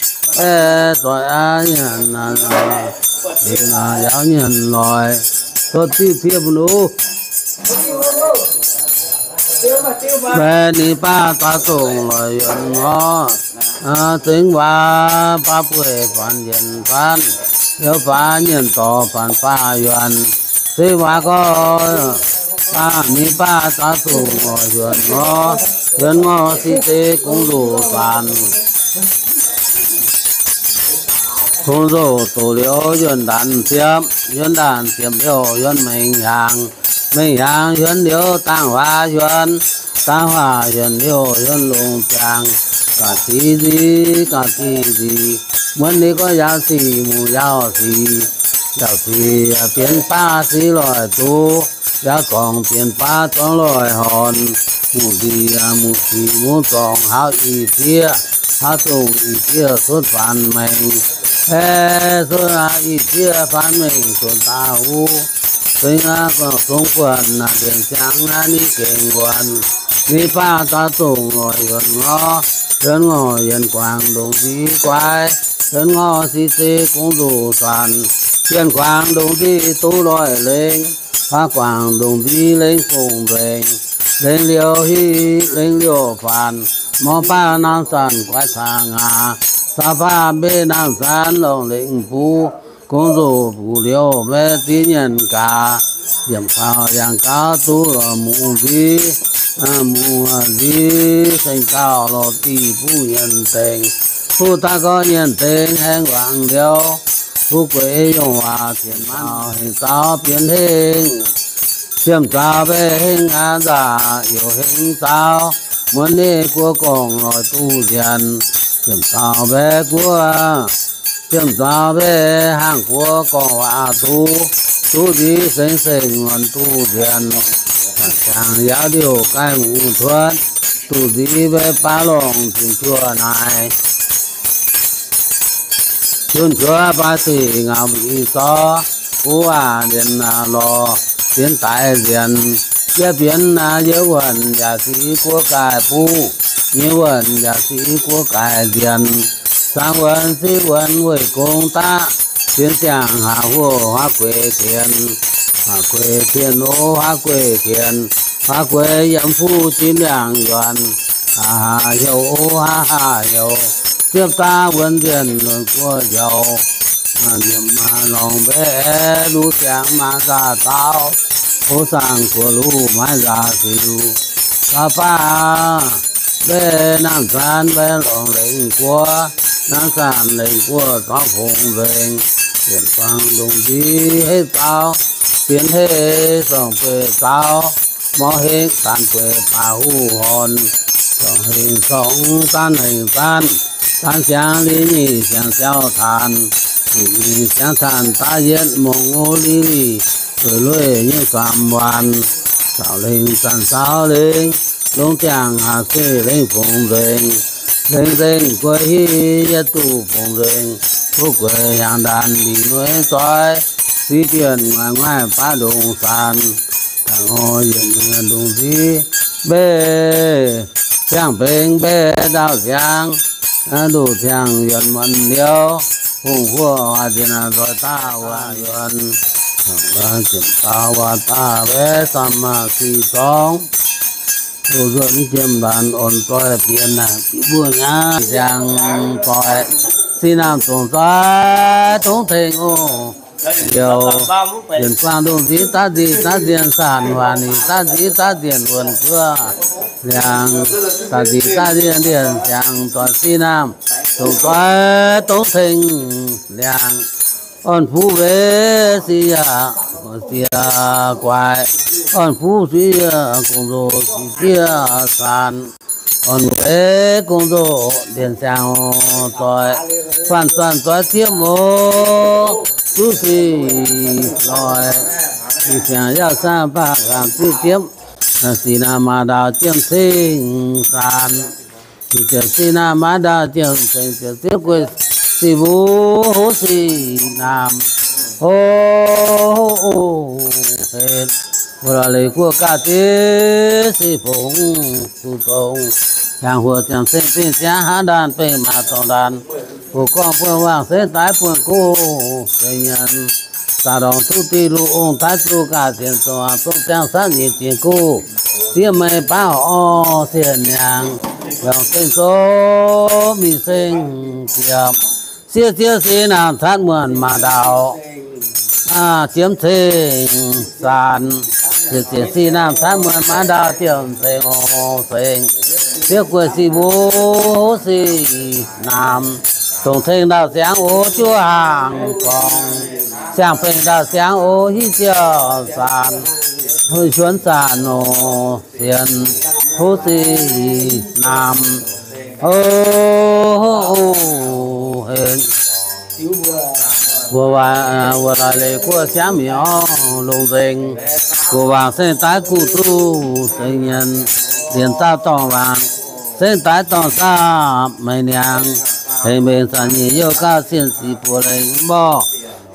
zoih aqv, nyanc aqv, nyanc aqv, yaac nyanc loic, cuotv diqv zieqv mv nuqv. Mbenc ninh baav zaux zongc loic yuonx ngorc, zengv waac baav bueix faanx yienc zanv, liuz faanx nyienc dorc faanx faah yuonc, zengv waac gorx, baav ninh baav zaux zongc loic yuonx ngorc, yuonx ngorc siqv zeiv gongx nzoh faanx. Gongx nzoh doqc liuz yuonx ndaanx ziepc, yuonx ndaanx ziepc liuz yuonx mengh hiaangx, mengh hiaangx yuonx liuz dangh huaax yuonx, dangh huaax yuonx liuz yuonx longx ziangx, ga'zic nzic, ga'dic nzic, muonz ninh gorngv yaac sic, muc yaac sic, yaac sic bienx baav sic loic duqv, yaac zorngx bienx baav zorngx loic horn, muc nzic, muc sic muv zorngx haav i zieqv, haav dongh i zieqv cuotv faanx mengh, heh cuotv i zieqv faanx mengh cuotv daaih huv, zengx aqv, zongx buonc naaic mbienc ziangx aqv, ninh gengh wuonc, ninh baav zaux zongc loic yuonx ngorc, yuonx ngorc yienx guangc ndongc nziv guaix, yuonx ngorc siqv zeiv gongx nzoh zanc, yienx guangc ndongc nziv duqv loic lengh, faav guangc ndongc nziv lengh fongc nzengc, lengh liouh hiv lengh liouh faanx, mor baav naamh zanc guaix cangx ngaax, caux baav mbenc naamh zanc longc lengh buv, gongx nzoh buv liouh mbenc ziv nyanc gaax, yiemc kaux yangh gauv duqv mu'nziv, mu'nziv seng gauh lorz diuh buv nyanc dengx, buv daaih gorx nyanc dengx haengh wangc liouh, fu'jueiv yongh waac zienc maanc hengx zaux bienx hengh, ziemh zaux mbenc hengh aqv, nzauh youc hengx zaux, muonz ninh guoqv gorngv loic duqv nzienx, ziemh zaux mbenc guoqv, ziemh zaux mbenc haangh guoqv gorngv waac duqv, duqv nziv sengx sengx muonz duqv nzienx, ziangx yaac liouh gaih mu'tuotv, duqv nziv mbenc baav longc zinh juoh naaic. Junh juoqv baav sic ngaux mbu'zorv, buv aac, mbienx lorz bienx daix nzienx, yie bienx yie wuonh yaac siqv guoqv gaaih buv, nyei wuonh yaac siqv guoqv gaaih nzienx, zaangc wuonh siqv wuonh weih gong daqv, bienx ziangh haac huoqv huaav gueix tien, huaav gueix tien o huaav gueix tien, huaav gueix yiem fuqv jin ndiangx yuonx, haac haac heuc o haac haac heuc, ziepv daav wuonx nzienh lunx guoqv njoux, nyiemc maaih lorngx mbenc luv ziangx maaih nzaac zaux, o saangh guoqv luv maiv nzaac siux, gauh baav mbenc naamh zanc mbenc longc lengh guoqv, naamh zanc lengh guoqv zaux fongc nzengc, yienx guangc ndongc nziv heiv zaux, bienx heiv sorng bueix zaux, mor hengx daanh bueix baac huv horn, sorng hengx sorng zanv hengx zanv, zanv siangx lingh nyic siangx jauv taanx, nyic siangx taanx daav yietv mongh o lingh lingh, lueic lueic nyei samx waanc, zaux lengh zanc zaux lengh, longx ziangh haac sueih lengh fongc nzengc, lengh nzengc guei hiv yietv duqv fongc nzengc, fuqv gueix hiaangx ndaanx mbic nueiv zoih, siqv bienh nguaaic nguaaic baav ndongc zanc, dangh o yietc nyuoqc ndongc nziv, mbenc ziangh bengx mbenc ndaauh ziangx, nduqc ziangh yuonc muonc liouh, hungh huoqv waac nziex nzoih daav waac yuonc, ziepc dauh waac daaih mbenc samx maaih sic zorngv, duqv nzuonx jiem ndaanx orn zoih bieqc naaic bieqc mbuo nyei ziangh zoih, sic naamh zongc zoih dongh tengx oc. Liouh yienx guangc ndongc nziv daav nzic daav nzienh sanc, huaac nzic daav nziv daav nzienh wuonh guoqv liangx, daaih nzic daav nzienh ndienc ziangh zoih sic naamh zongc zoih dongh tengx liangx. Orn fuqv weic sic yaac siex guaix, orn fuqv sic yaac gong-zoh sic siex sanc, orn weic gong-zoh ndienc ziangh zoih, faanh zanc zoih ziepv mouz zuqv sic loic. Ziepc ziepc yauh saah baac gaamh ziepv ziepv, sic naamh maac ndaauh jiem ceng zaanc. Ziepc ziepc sic naamh maac ndaauh jiem ceng, ziepc ziepv guei sic mbuo huv sic naamh. O, o, o, henv, mbuo lorz leiz guoqv gaav diev sic fongc zuqc dongh, hiaangx huoc ziangx ceng bingh ziangx hnangv ndaanh bengh maac dorngx ndaanh, buoz-gorngv buonv waangc sengx daaih buonv guv sengx nyienz, zaqc ndorngx duqv diqv luv ong taaix zuqc gaax sienx zongc, zongc ziangx saatv nyeic dingc guv, zieqv meix baav orv sienh niangx, yongc seng zongc mingh seng ziepc, sieqv ziepv sic naamh caatv muonc maac ndaauh jiem ceng zaanc. Ziepc ziepc sic naamh caatv muonc maac ndaauh jiem ceng oc seng. Sieqv gueic sic mbuo huv sic naamh, dongc tengx ndaauh siangx oc juov hnaangx gorngv, siang-bengh ndaauh siangx oc hiuv ziouc zaanc, huonv zaanc nor sienx huv sic naamh. O, o, henv, mbuo, mbuo lorz leiz guoqv siangv mingh orv longc nzengc, guv waangc sengx daaih guv duqv sengx nyienz, lienc zaah dorngh waangc sengx daaih dorngh saapv meix niangx, hengx mbenc zanc nyeic youh gauh sienh sic buoz lengc mborqv,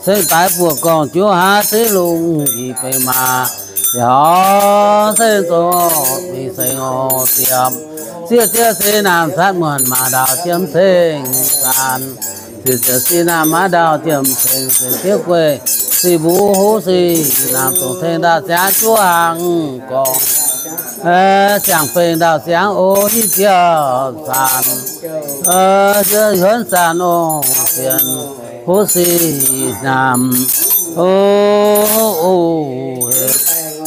sengx daaih buoz-gorngv juov haav zeiv lungh i bengh maac, yaac sengx zongc mingh sengx oc ziepc, sieqv ziepv sic naamh caatv muonc maac ndaauh jiem ceng zaanc. Ziepc ziepc sic naamh maac ndaauh jiem ceng, ziepc ziepv gueic sic mbuo huv sic naamh, dongc tengx ndaauh siangx juov hnaangx gorngv, siang-bengh ndaauh siangx oc hiuv ziouc zaanc, huonv zaanc oc sienx huv sic naamh. O, o,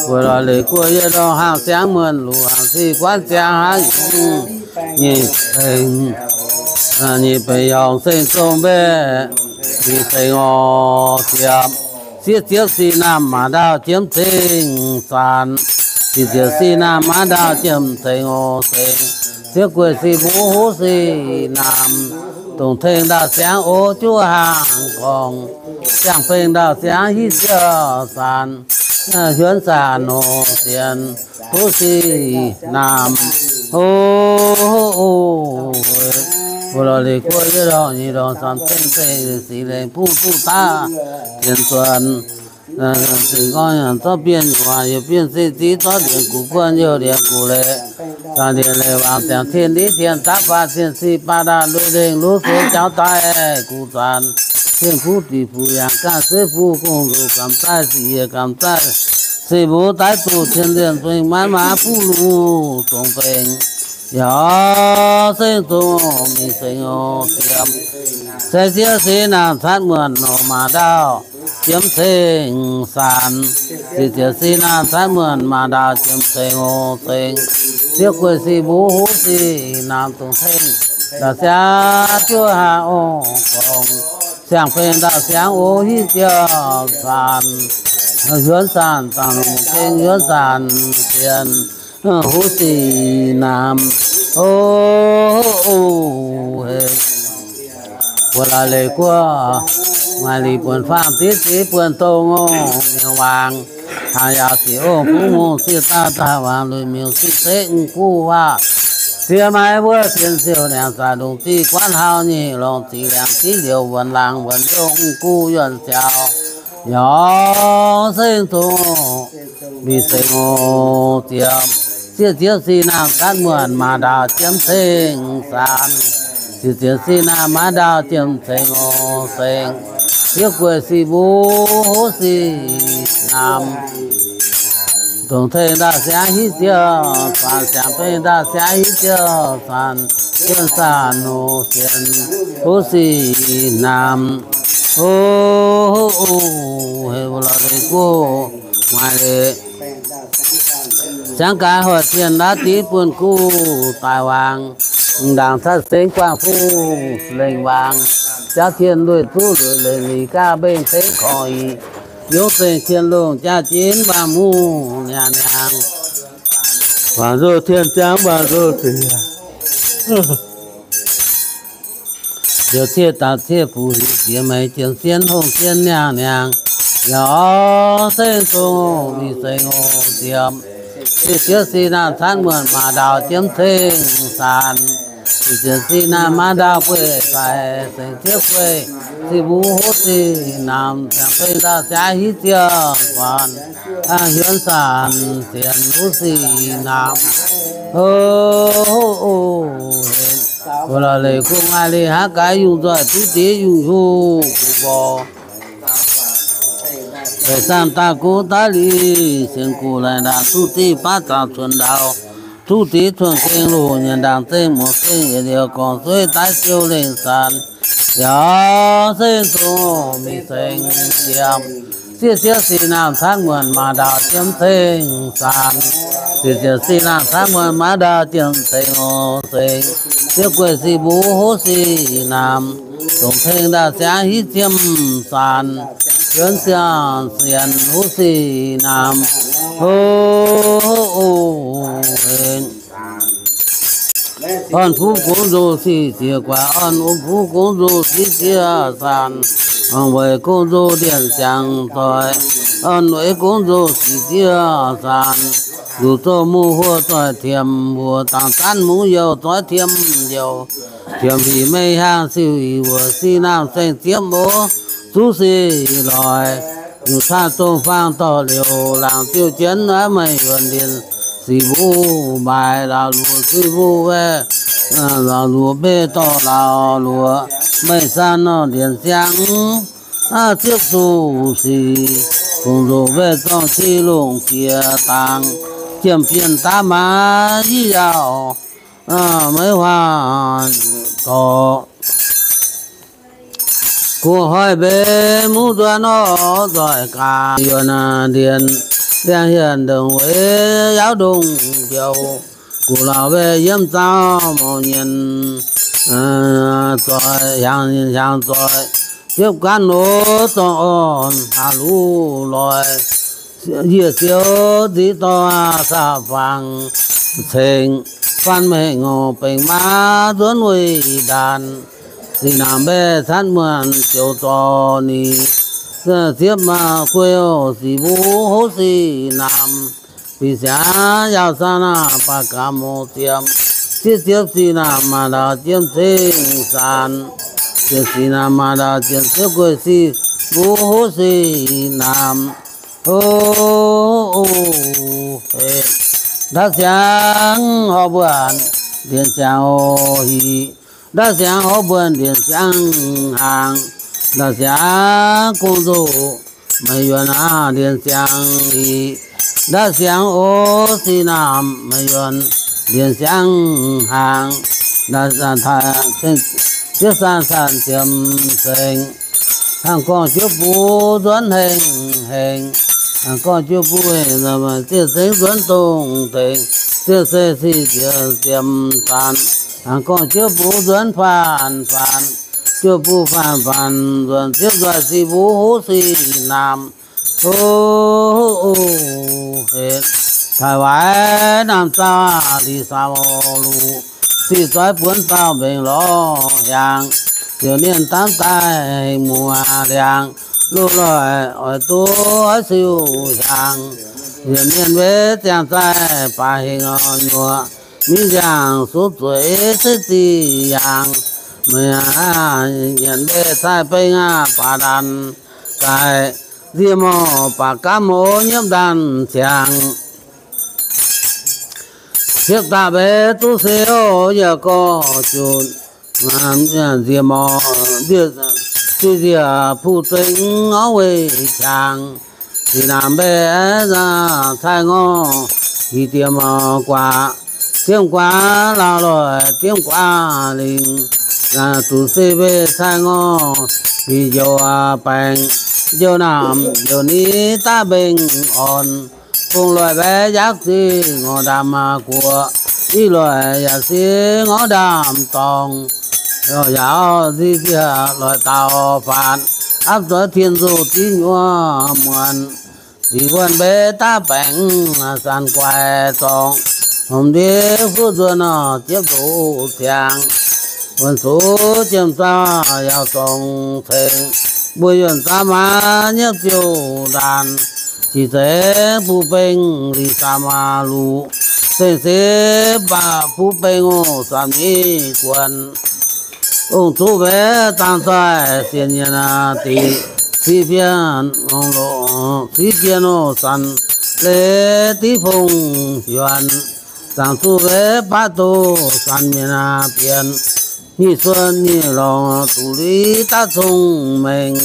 mbuo lorz leiz guoqv yie ndorm hnaangx siangx muonc luc hnaangx sic guanv ziangx hnangv nyungc nyeic bengh, nyeic bengh yongc seng zong mbaeqc mingh sengx oc ziepc, sieqv ziepv sic naamh maac ndaauh jiem ceng zaanc. Ziepc ziepc sic naamh maac ndaauh jiem ceng oc seng. Sieqv gueic sic mbuo huv sic naamh, dongc tengx ndaauh siangx oc juov hnaangx gorngv, siang-bengh ndaauh siangx hiuv ziouc zaanc, huonv zaanc nor sienx huv sic naamh. O, o, mbuo lorz leiz guoqv yie ndorm nyeic ndorm samx ceng ceng sic lengc buv duqv daav tienx zuonx, zengc gorngv zorqv bienh nyuoqc waac youc bienh se ziv zorqv ndienx gux buonv youh ndienx gux leiz, zaangc ndienx leiz waangc ziangx tien ndiv tien daav faah tien sic baav ndaauh lui lengh luv sueix jaux daaih gux zanc, tien fuqv diqc fuqv yangh gaav seiv fuqv gong nzuqc gamh zaih sic yiec gamh zaih sic mbuo daaih duqv tien zienh bengh maanv maanv buv lungh dongh bengh, yaac sengx zongc mingh sengx oc ziepc, sieqv ziepv sic naamh caatv muonc nor maac ndaauh jiem ceng zaanc. Ziepc ziepc sic naamh caatv muonc maac ndaauh jiem ceng oc seng. Sieqv gueic sic mbuo huv sic naamh, dongc tengx ndaauh siangx juov hnaangx oc gorngv, siang-bengh ndaauh siangx oc hiuv ziouc zaanc, huonv zaanc zaangc longc gengh huonv zaanc sienx huv sic naamh. O, o, heh, mbuo lorz leiz guoqv maaih liuz buonc faam div div buonc dongh oc miuc waangc, haangh yaauc sic ong buv mungh sic daaih daaih waangc luic miuc sic zeiv mv guv waac, ziex maaih wuov sienx siouc niangx zaac ndongc div guanv hlauv nyei longc ziqc liangx div liouc wuonc laangz wuonc liouh mv guv yuonh ziaux, yaac sengx zongc mingh sengx oc ziepc, sieqv ziepv sic naamh caatv muonc maac ndaauh jiem ceng zaanc. Ziepc ziepc sic naamh maac ndaauh jiem ceng oc seng. Sieqv gueic sic mbuo huv sic naamh, dongc tengx ndaauh siangx hiuv ziouc zaanc, siang-bengh ndaauh siangx hiuv ziouc zaanc, huonv zaanc nor sienx huv sic naamh. O, heh, mbuo lorz leiz guoqv maaih leiz siangx gaax hoic tien laav div buonc guv daaih waangc, ndaangc catv sengx guangc fuqv lengh waangc, jaav tien lueic zuqv lueic lengc liqc gaav mbengh cengx korv-ic, yungz zengc tien longh jaav jinv mbaamh hmuv niangx niangx, mbaamh nzouh tien ziangx mbaamh nzouh ziex, liouc cieqv dapc cieqv buc hiuv jiex meix jiem sienv hongh sienv niangx niangx, Yaac seng zungv mingh seng oc ziepc. Ziepc ziepc sih naamh caanv muonc maaih ndaauh jiem ceng saanc. Ziepc ziepc sih naamh maaih ndaauh bueix faix, seng ziepc bueix sih mbuo huv sih naamh, ziangh beng ndaauh siaav hiv ziepc faanx, hiuonx saanc sienx huv sih naamh. Hov, hov, hov, hov, leiz kungx maaih leiz haav gaax yungh nzoih duqv diex yungh hiuv gu'nguaaz. Leiz saamh daaih gunv daaih liz, sienx gu'nguaaz laih ndaangc duqv zinh baav zaangc cuotv ndaauh, duqv diex cuotv gengh loz nyanc ndaangc zengv muoz zengv yietc liuz gorngv zueiz daaih siou lengh saanx. Yaac seng zungv mingh seng ziepc. Ziepc ziepc sih naamh caanv muonc maaih ndaauh jiem ceng saanc. Ziepc ziepc sih naamh caanv muonc maaih ndaauh jiem ceng oc seng. Ziepc gueix sih mbuo huv sih naamh, dongh ceng ndaauh siaav hiv ziepc saanc, hiuonx sienx huv sih naamh. Hov, hov, hov, hov, orn fuqv gongv nzou sic ziec guaax, orn wuom fuqv gongv nzou sic ziec saanc, orn weic gongv nzou ndienc ziangx zoih, orn weic gongv nzou sic ziec saanc, nzuqc zouh muh huoqc zoih tiemx wuoc, dangx zaanv mungv youh zoih tiemx youh, tiemx hic meiv hiaang siou hic wuoc, sih naamh saeng ziepv mbuo zuqv sic loix. Nyungc caav dongh faang dorh liouc laangc ziouc jienv naaiv meih yuonc ndienc sic mbuo maaiz laauc luoqc sic mbuo waeqv, laauc luoqc mbeih dorh laauc luoqc meih san nor ndienc siang ziepv zuqc sic, kungx nzunc mbeih zorng qiex longc jiex dangx, jiem bienh daav maaiz yaac meiv huaang dorc. Gu'hoi mbenc mungv nzuonx nor nzoih gaax, yuonc ndienc liangx hienx ndongc weic yaauv ndongh njoux, gu'lauc mbeih yiem zaux mouc nyienc zoih, hiaangx zoih, ziepv gaanv loz zorng orn haaix luv loix, yiec siou nziv dorh saah-fangx cengx, faan mengh ngorc bengc maa nzuonx weih ndaanc, sic naamh mbaeqc caanv muonc ziouc zorc ninh, ziepv maa guei sic mbuo hov sic naamh, bingx siangx yaauh saah naamh baac gaax mouz ziepc, ziepv ziepv sic naamh maaih ndaauh jiem ceng saanc, ziepc sic naamh maaih ndaauh jiem ziepv guei sic mbuo hov sic naamh. Hov, ndaauv siangx horpc mbuonc ndienc siangx oc hic, ndaauv siangx horpc mbuonc ndienc siangx hnaangx, ndaauv siangx gong-nzou meih yuonc aav ndienc siangx hic, ndaauv siangx oc sic naamh meih yuonc ndienc siangx hnaangx, ziepv san san ziepc sengx, hnangv gorngv jiouv buv nzuonx hengx hengx, hnangv gorngv jiouv buv hengx, ziepc sengx nzuonx dongh dengx, ziepc se sic ziepc ziepc faanx, hnangv gorngv jiouv buv nzuonx faanx faanx, jiouv buv faanx faanx nzuonx ziepv nzoih sic mbuo huv sic naamh. Taaih waaic naamh zauh liuz saauv luc, sic zoih buonc zauh mbenc lorz hiaangx, ziouc nienh daamv daaih hengx muoz liangx, loz-loih oix duqv oix siou hiaangx, ziouc nienh mbenc ziangh zaih baac hengx nyuoqc, mingh nziangh sux zueiz se zic yaangh, meih nyienc mbenc cai beng aqv baac ndanc daaih, nzie morh baac gaamv mouz nyiemv ndanc ziangx. Hietv daaih mbenc duqv se oc, yaac gorx-junc, nzie morh, nzie, nzie puh zengx ngorv weih qangx, sic naamh mbenc cai ngorh, hic diex morh guaax, diemv guaax laauh loic, diemv guaax lingh, zuqc se mbenc cai ngorh, hic njoux baengc, njoux naamh, njoux ni daav mbeng orn, bung loic mbaeqc yaakv zingh ngorc ndaamv guoqv, i loic yaac se ngorc ndaamv dorngx, yaac nzie nziec loic daauh faanx, apv zoux tien nzou div nyuoz muonc, zic wuonh mbenc daav baengc zanc guaix zorngx, hnomc ndiev fuqv nzuonx nor ziepv ndoqv ziangx, wuonh sux jiem zauh yaac zorngx cengx, mbuo yuonh zaamv maaz nyiemv ziouc ndaanc, qiex zeiz buv beng li samv luc, zengc se baac buv beng oc, samv nyei guonc. Ong-zuqv mbaeqv zaang zaih sienx nyienx diqc, siqv bienh, siqv bienh oc, sanc leiz diqv fong yuonc, zaangc zuqv mbaeqv baav doz sanc mienh bienx, nyic cuotv nyic lorngc duqv liz daav zong-mengh.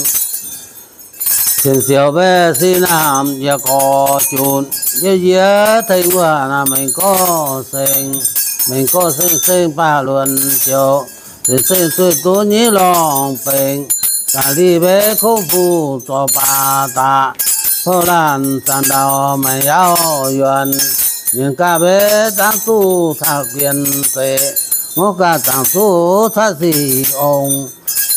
Sienx siouc mbaeqv sin naamh yie gorx junc, yie yie tengx wuov naaiv mengh gorx seng, mengh gorx seng seng baac luonc ziouc, seng seng zueih duqv nyiv lorngc benx, gaax liz mbaeqv kouv fuqv zorc baac daqc, pouv laanh zanc ndau maengx yaauv yuonc, mienh gaav mbaeqv zaangc zuqc caqv bienh zeic, ngorc gaax zaangc zuqc caqv sic ong,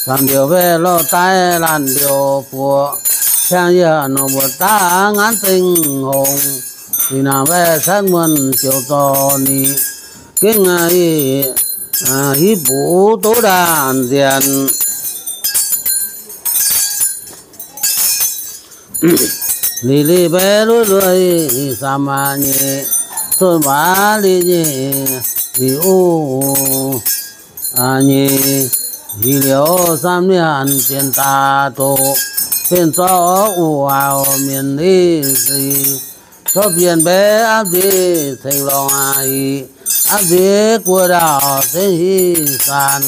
zaangc ndioux mbaeqv lorh daaih laanh ndioux buoqc, hiaang yie nor mbuo daav ngaanv zengc hngongx, sic naamh mbaeqv caqv muonh ziouc zorc ni, gengh hiv buv duqv ndaanh nzienx. Liz liz mbaeqv lueiv lueiz samv nyei, cuotv waac liz nyei, liz uv nyei, liz liouh samv mienh bienx daaih doqc, benx zorqv uv auv mienh liz sic, zorqv bienh mbaeqv apv nziex ceng lorngh aqv, apv nziex guoqv ndaauh cengx hiv saanc,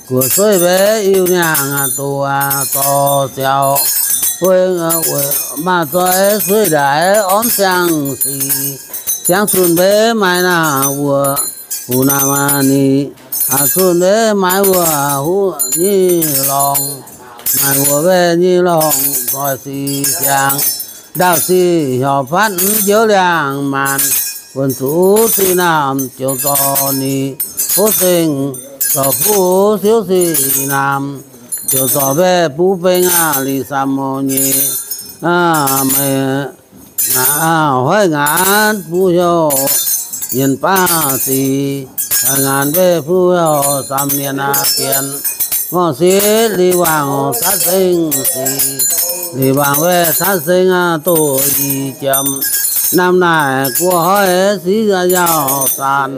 guoqv sueiv mbaeqv iu niangh doqc zorc siaux, maaih zoih sueiv ndaix ormv siang-sic, siangx zunh mbaeqv maaih naaiv wuov, huv naaiv maaih ni, zunh mbaeqv maaih wuov huv nyei lorngh, maaih wuov mbaeqv nyei lorngh zoih sic siang, ndaauh sic hiaaux fatv njoux liangx maanc, wuonh zuqc sic naamh ziouc zorc ni, hov seng zorc fuqv siouv sic naamh, ziouc zorc mbaeqv buv beng aqv, liz samv nyei, meih hoiv ngaanc buv heuc nyienx baav sic, hoiv ngaanc mbaeqv buv heuc samv mienh bienx, ngorc sieqv liz wangc caqv seng sic, liz wangc mbaeqv caqv seng doqc i jiem, naamh naaic guoqv hoiv siqv yaauh saanc,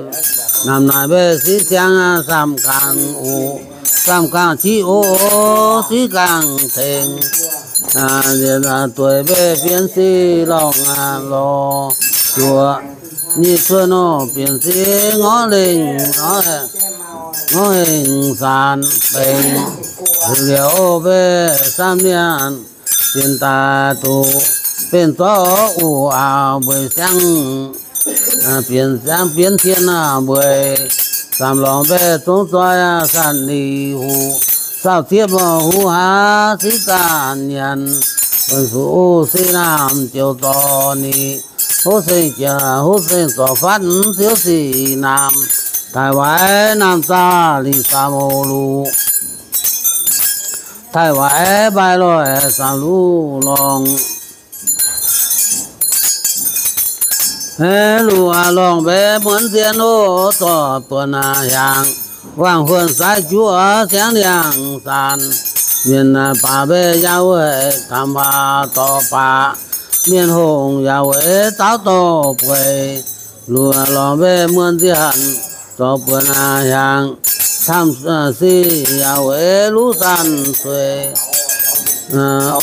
naamh naaic mbaeqv siqv siang samh gangh uqc, samh gangh jiv oc, siqv gangh tengx, dueic mbaeqv bienx siqv lorngh lorz juoqc, nyic cuotv nor bienx siqv ngorv lengh, ngorv hengh saanc benx, liuz mbaeqv samv mienh bienx daaih doqc, benx zorqv uv auv mbueiz siangv, bienx siangv bienx tien mbueiz, samh lorngh mbaeqv zongv zoih saanh liz huv, saauv ziepv huv haav siqv zaanh nyanc, wuonh zuqc siqv naamh ziouc zorc ni, hov seng jiex hov seng zorc fatv siouv sic naamh, daaih waaic naamh zaah liz samv luc, daaih waaic baaix loic samv luc lorngh. Luc lorngh mbaeqv muonz zien oc, zorc buonc hiaangx, wangc huonh saaiv juoqv siangv liangx saanc, mienh baac mbaeqv yaac weic tamx waac dorh baac, mienh hongh yaac weic zaauv dorh bueix, luc lorngh mbaeqv muonz zien, zorc buonc hiaangx, tamh sic yaac weic luv zanc sueix,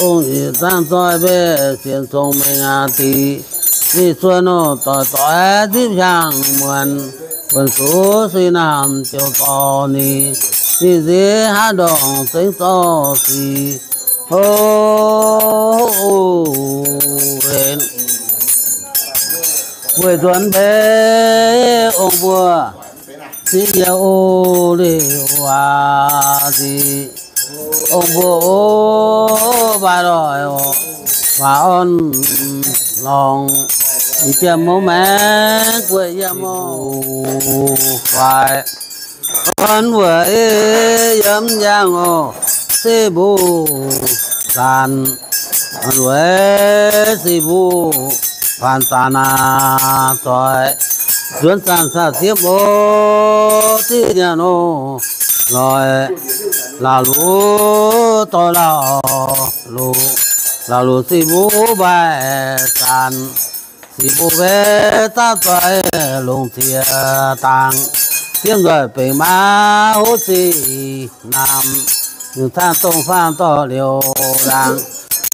ong-yic zaangv zoih mbaeqv sienx cong-mengh diqc, nyic cuotv nor doic doic zipv hiaangx muonc, wuonh zuqc siqv naamh ziouc zorc ni, nyic nziex haav ndorngx zengx zorc sic, o, weic nzuonx mbaeqv ong-mbuo siqv nyei o, liuz waac zic ong-mbuo o, baaix loic waac orn lorngh, yie jiem mouv maengx gueic yiem o, faix orn weic yiem yangh o, siqv mbuo zaanc, orn weic siqv mbuo faanx zaanc aac, zoih nzuonx zanc saah-ziepv o, ziqv nyanc o, loic Laauh luc dorh laauh luc, laauh luc sic mbuv mbaih zanc, sic mbuv mbaih zanc doix longc ziex dangh, fiev nzoih bengc maa huv sic namx, yungh caangv dongh faang dorh liouc laangc,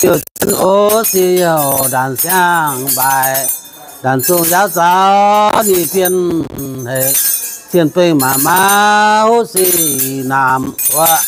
liouc jienv oc sic youh ndanc siang mbaih, ndanc zungh yaauv zaux ninh bienh hec, cien bengc maa maa huv sic namx wuov.